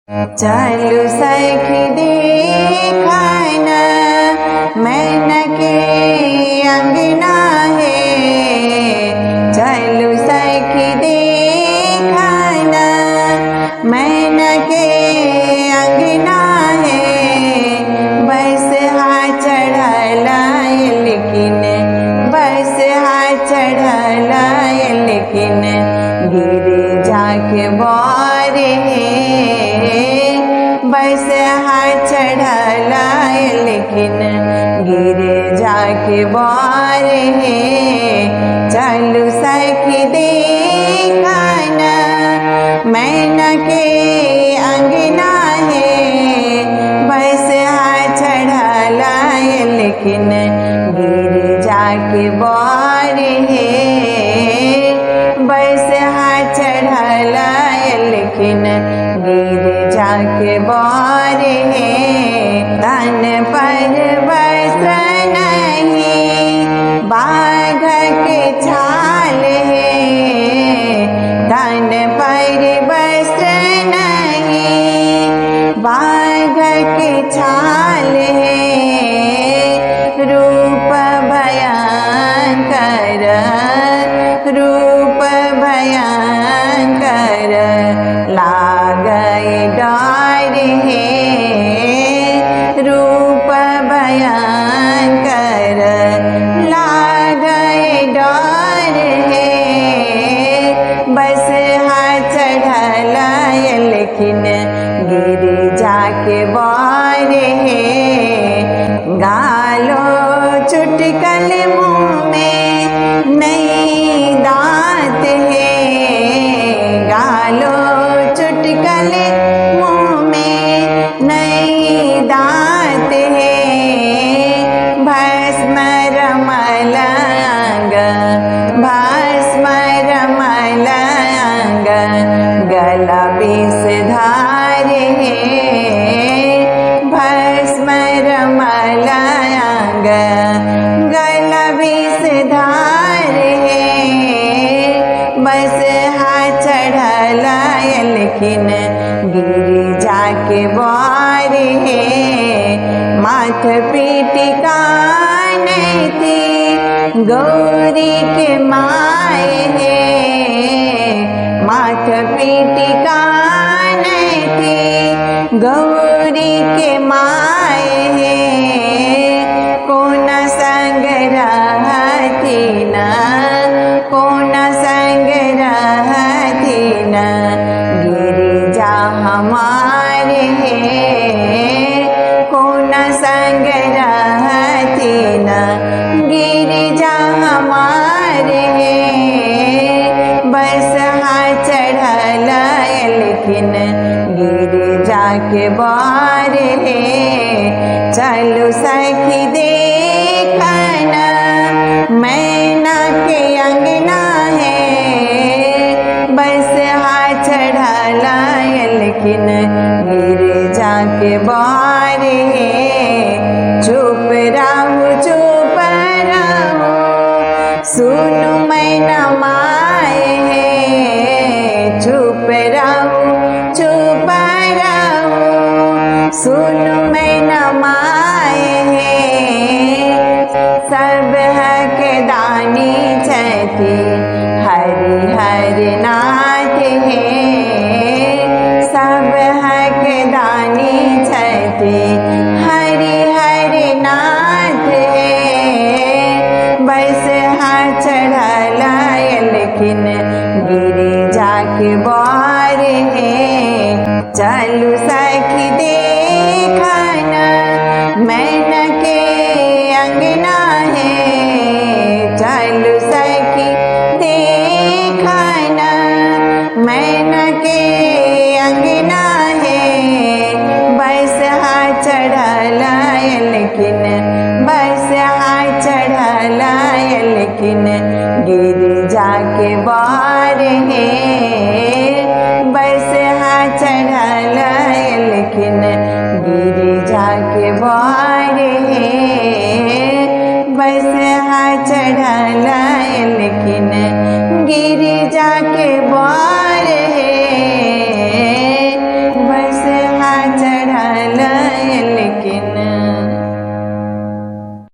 चलु सखी देखना मैना के अंगना है। चलु सखी देखना मैना के अंगना है। बस हाथ चढ़ला लेकिन, बस हाथ चढ़ला लेकिन गिर जाके बोर है। बस हाथ चढ़ला लेकिन गिर जाके बोर है। चलु सखी देखना मैना के अंगना है। बस हाथ चढ़ला लेकिन गिर जाके बोर है। बस हाथ चढ़ला लेकिन गिर जाके बोर है। तन पर वस्त्र नहीं बाघ के छाल है। तन पर वस्त्र नहीं बाघ के छाल है। रूप भयंकर, रूप भयंकर लागै डर है। रूप भयंकर लागै डर है। बस हाथ चढ़ला लेकिन गिर जाके बोर है। गालो चुटकल मुँह में नहीं दांत है। गालो चुटकल मुँह में नहीं दांत है। भस्म रमलंग, भस्म रमलंग गला विष धार है। भस्म रमलंग गला विष धार है। बस हाथ चढ़ला लेकिन गिर जाके बोर है। माथ पीटिका थी गौरी के माए है। माथ पीटिका थी गौरी के माए है। कौन संग रहती न, कौन संग रहती न गिरिजा हमारे है। कौन संग रहती न गिरिजा हमारे है। बस हाथ चढ़ला लेकिन गिर जाके बोर है। चलो सखी देखना मैना के अंगना है। बस हाथ चढ़ला लेकिन गिर जाके बोर है। चुप रहू चुप रहू सुनु मैना माए है। चुप रहू चुप रहू सुनु मैना माए है। सब हक दानी छथि हरि हरि नाथ है। सब हक दानी छथि हरि हरि नाथ है। बस हाथ चढ़ला लेकिन गिर जाके बोर है। चलु सखी देखना मैना के अंगना है। चलु सखी देखना मैना के अंगना है। बस हाथ चढ़ला लेकिन, बस हाथ चढ़ला लेकिन गिर जाके बोर है। बस हाथ चढ़ला लेकिन गिर जाके बोर है। बस हाथ चढ़ला लेकिन गिर